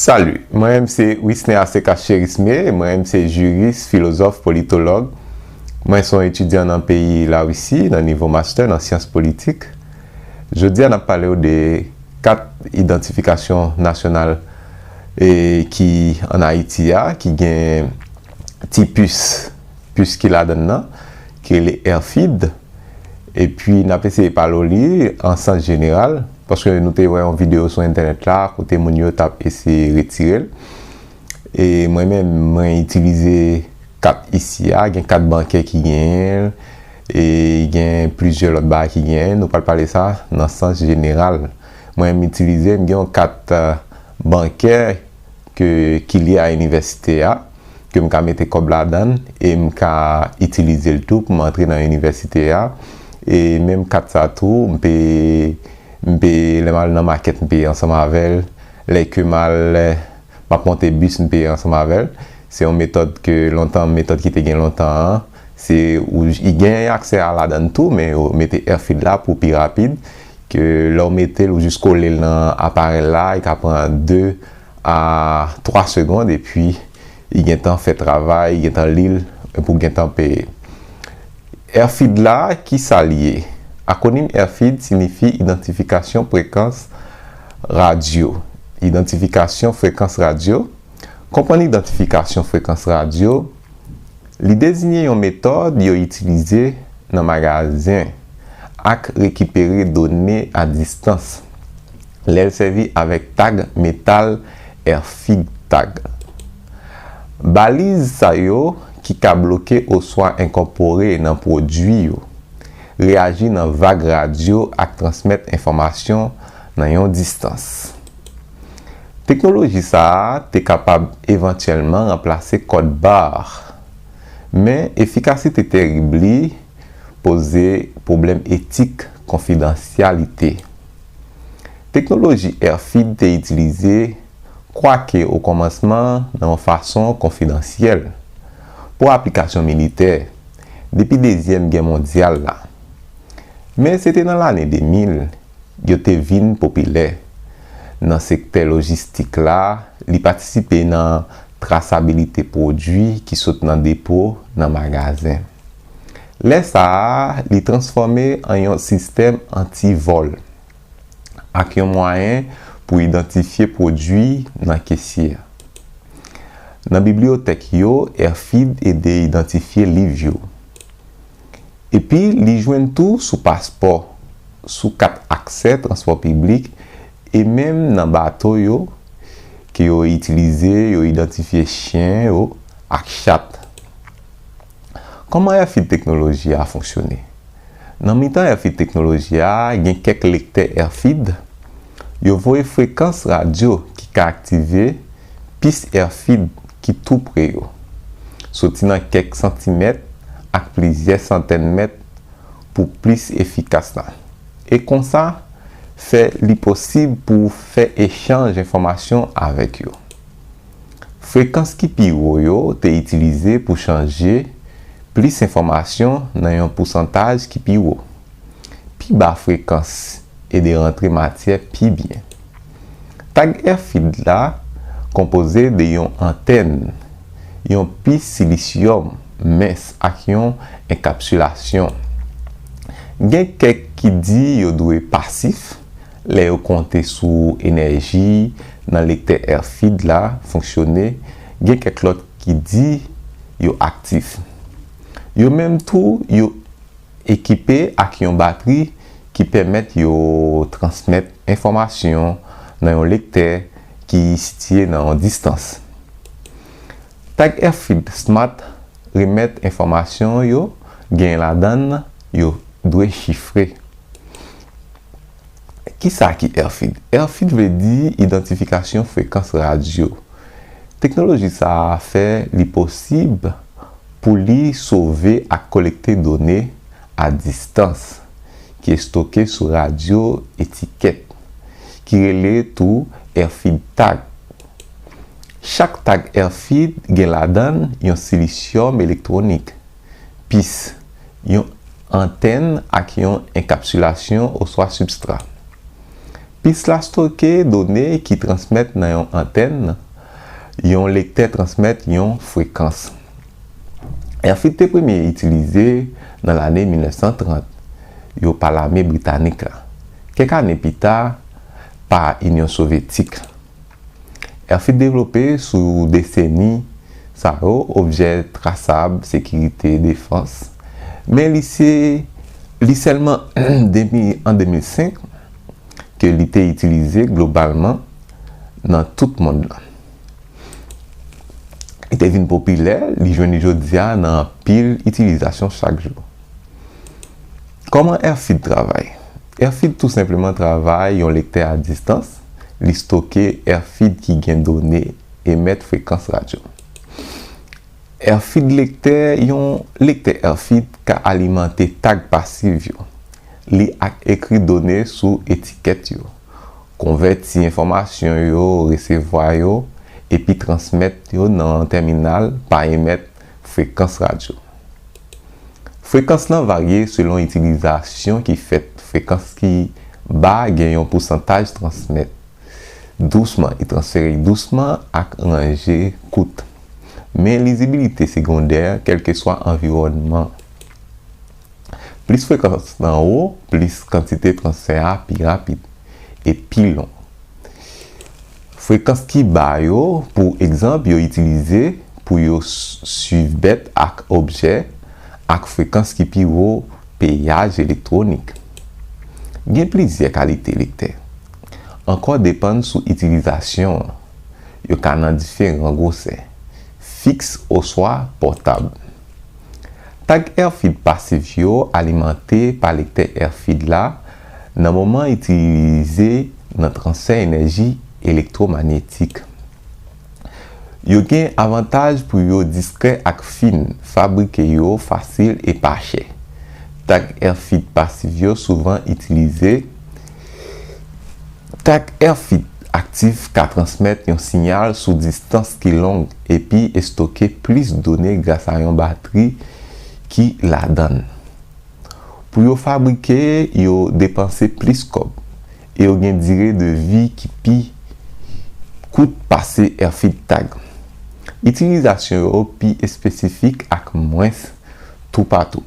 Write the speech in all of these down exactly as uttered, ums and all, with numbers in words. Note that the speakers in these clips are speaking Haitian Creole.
Salut, mwen menm se Wisner Aseka Cherisme, mwen menm se jiris, filozòf, politològ. Mwen se yon etidyan nan peyi Larisi, nan nivo master nan syans politik. Jodi a, n ap pale w de kat idantifikasyon nasyonal e ki ann Ayiti a, ki gen ti pis, pis ki ladan l nan, ki rele ERFID. Epi n ap eseye pale w li an sans jeneral, paske nou te wè yon videyo sou entènèt la kote moun yo t ap eseye retire l. E mwen menm, mwen itilize kat isi a, gen kat bankè ki genyen l, e gen plizyè lòt bagay ki genyen l. Nou pral pale sa nan sans jeneral. Mwen, m itilize, m gen yon kat, euh, bankè ke, ki lye a inivèsite a, ke m ka mete kòb ladan l, e m ka itilize l tou pou m antre nan inivèsite a. E menm kat sa tou, m pe, m pe, lè m al nan makèt, m peye ansanm avè l. Lè ke m al, m ap monte bis, m peye ansanm avè l. Se yon metòd ke lontan, metòd ki te gen lontan an, se ou, i gen aksè a ladan l tou, men yo mete ERFID la pou pi rapid, ke lè w mete l, ou jis kole l nan aparèy la, li ka pran de a twa segonn, epi li gentan fè travay, li gentan li l, epi w gentan peye. ERFID la, ki sa l ye? Akwonim ERFID siyifi Idantifikasyon Frekans Radyo. Idantifikasyon frekans radyo. Konprann idantifikasyon frekans radyo, li deziyen yon metòd yo itilize nan magazen ak rekipere done a distans lè l sèvi avèk tag metal ERFID tag. Baliz sa yo ki ka bloke oswa enkòpore nan pwodui yo reyaji nan vag radyo ak transmèt enfòmasyon nan yon distans. Teknoloji sa a te kapab evantyèlman ranplase kòd bar, men efikasite terib li poze pwoblèm etik konfidansyalite. Teknoloji ERFID te itilize, kwake o kòmansman nan yon fason konfidansyèl, pou aplikasyon militè depi Dezyèm Gè Mondyal la. Men se te nan lane de mil yo te vin popilè. Nan sektè lojistik la, li patisipe nan trasabilite pwodui ki sot nan depo nan magazen. Lè sa a, li transfòme an yon sistèm anti-vòl ak yon mwayen pou idantifye pwodui nan kesye. Nan bibliyotèk yo, ERFID ede idantifye liv yo. Epi, li jwenn tou sou paspò, sou kat aksè transpò piblik, e menm nan bato yo ke yo itilize, yo idantifye chen yo ak chat. Kòman ERFID teknoloji a fonksyone? Nan mitan ERFID teknoloji a, gen kèk lektè ERFID. Yo voye frekans radyo ki ka aktive pis ERFID ki tou pre yo, soti nan kèk santimèt ak plizyè santèn mèt pou plis efikas la. E konsa, fè li posib pou w fè echanj enfòmasyon avèk yo. Frekans ki pi wo yo te itilize pou chanje plis enfòmasyon nan yon pousantaj ki pi wo. Pi ba frekans ede rantre matyè pi byen. Tag ERFID la konpoze de yon antèn, yon pis silisyòm mens ak yon enkapsilasyon. Gen kèk ki di yo dwe pasif lè yo konte sou enèji nan lektè ERFID la fonksyone, gen kèk lòt ki di yo aktif. Yo menm tou, yo ekipe ak yon batri ki pèmèt yo transmèt enfòmasyon nan yon lektè ki sitiye nan yon distans. Tag ERFID Smart remèt enfòmasyon yo gen ladan l yo dwe chifre. Kisa ki ERFID? ERFID vle di idantifikasyon frekans radyo. Teknoloji sa a fè li posib pou li sove ak kolekte done a distans ki estoke sou radyo etikèt, ki rele tou ERFID tag. Chak tag ERFID gen ladan l yon silisyòm elektwonik, pis, yon antèn ak yon enkapsilasyon oswa sibstra. Pis la stoke done ki transmèt nan yon antèn, yon lektè transmèt yon frekans. Airfeed te premye itilize nan lane mil nèf san trant yo pa lame britanik la. Kèk ane pita, pa Inyon Sovyetik. Airfeed devlope sou deseni sa yo, objè trasab, sekirite, defans. Men li se, li sèlman de mil, an de mil senk ke li te itilize globalman nan tout mond lan. Li te vin popilè, li jwenn li jodi a nan anpil itilizasyon chak jou. Kòman Airfeed travay? Airfeed tou senpleman travay yon lektè a distans, li stoke Airfeed ki gen done emèt frekans radyo. Airfeed lektè, yon lektè Airfeed ka alimante tag pasif yo. Li ak ekri done sou etikèt yo, konvèti enfòmasyon yo resevwa yo, epi transmèt yo nan tèminal pa emèt frekans radyo. Frekans lan varye selon itilizasyon ki fèt. Frekans ki ba gen yon pousantaj transmèt dousman, e transfere dousman ak ranje kout. Men lizibilite segondè, kèlkeswa anviwònman. Plis frekans lan wo, plis kantite transfè a pi rapid e pi long. Frekans ki ba yo, pou egzanp, yo itilize pou yo s-, swiv bèt ak objè, ak frekans ki pi wo, peyaj elektwonik. Gen plizyè kalite lektè. Ankò depann sou itilizasyon an. Yo ka nan diferan gwosè, fiks oswa pòtab. Tag Airfeed pasif yo alimante pa lektè Airfeed la nan moman itilize nan transfè enèji elektwomayetik. Yo gen avantaj pou yo diskrè ak fin, fabrike yo fasil e pa chè. Tag Airfeed pasif yo souvan itilize. Tag Airfeed aktif ka transmèt yon siyal sou distans ki long epi estoke plis done gras a yon batri ki ladan l. Pou yo fabrike, yo depanse plis kòb e yo gen dire de vi ki pi kout pase Airfeed tag. Itilizasyon yo pi espesifik ak mwens toupatou.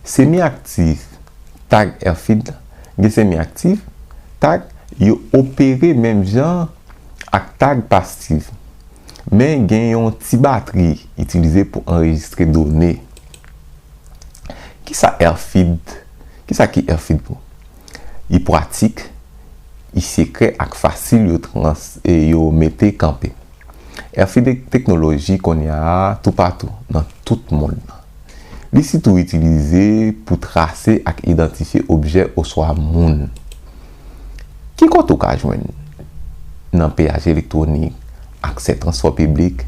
Semi aktif tag Airfeed, gen semi aktif tag, yo opere menm jan ak tag pasif, men gen yon ti batri itilize pou anrejistre done. Kisa Airfeed, kisa ki Airfeed pou? Li pratik, li sekrè ak fasil yo trans-, e yo mete kanpe. Airfeed teknoloji kounye a toupatou nan tout mond lan. Li sitou itilize pou trase ak idantifye objè oswa moun. Ki kote w ka jwenn? Nan peyaj elektwonik, aksè transpò piblik,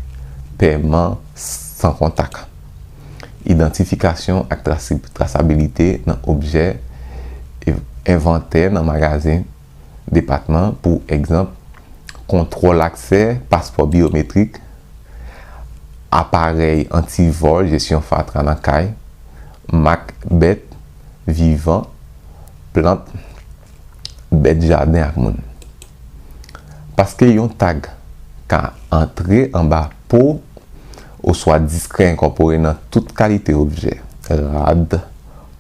pèman san kontak, idantifikasyon ak trasi-, trasabilite nan objè, e-, envantè nan magazen, depatman, pou egzanp, kontwòl aksè, paspò byometrik, aparèy antivòl, jesyon fatra nan kay, mak bèt vivan, plant, bèt jaden ak moun. Paske yon tag ka antre anba po oswa diskrè enkòpore nan tout kalite objè, rad,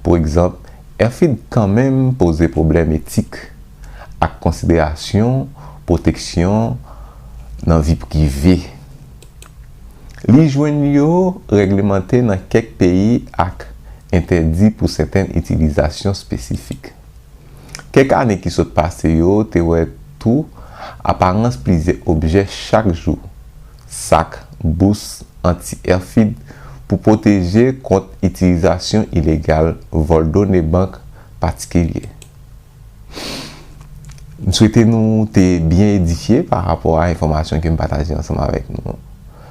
pou egzanp, Airfeed kanmenm poze pwoblèm etik ak konsiderasyon pwoteksyon nan vi prive. Li jwenn yo reglemante nan kèk peyi ak entèdi pou sèten itilizasyon espesifik. Kèk ane ki sot pase yo te wè tou aparans plizyè objè chak jou, sak, bous anti-Airfeed pou pwoteje kont itilizasyon ilegal, vòl done bank patikilye. M swete nou te byen edifye pa rapò a enfòmasyon ke m pataje ansanm avèk nou.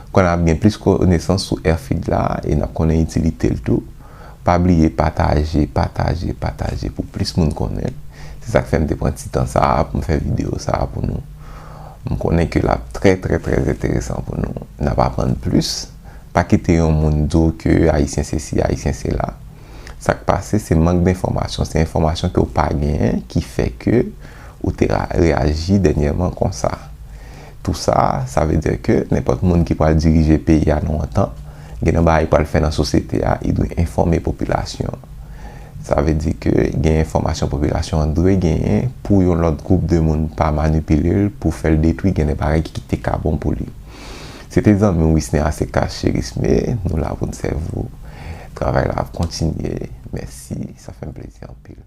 Kounye a n ap gen plis konesans sou Airfeed la e n ap konnen itilite l tou. Pa bliye pataje, pataje, pataje pou plis moun konnen l. Se sa k fè m te pran ti tan sa a pou m fè videyo sa a pou nou. M konnen ke l ap trè, trè, trè enteresan pou nou. N ap aprann plis. Pa kite yon moun di w ke Ayisyen sesi, Ayisyen sela. Sa k pase, se mank de enfòmasyon. Se enfòmasyon ke w pa genyen ki fè ke ou te ra- reyaji dènyèman konsa. Tou sa, sa vle di ke nenpòt moun ki pral dirije peyi a nan yon tan, gen nan bagay pral fè nan sosyete a, li dwe enfòme popilasyon. Sa vle di ke gen enfòmasyon popilasyon an dwe genyen pou yon lòt gwoup de moun pa manipile l pou fè l detwi, gen de bagay ki te ka bon pou li. Se te zanmi w Wisner Asekas Cherisme, nou la pou n sèvi w. Travay la ap kontinye. Mèsi, sa fè m plezi anpil.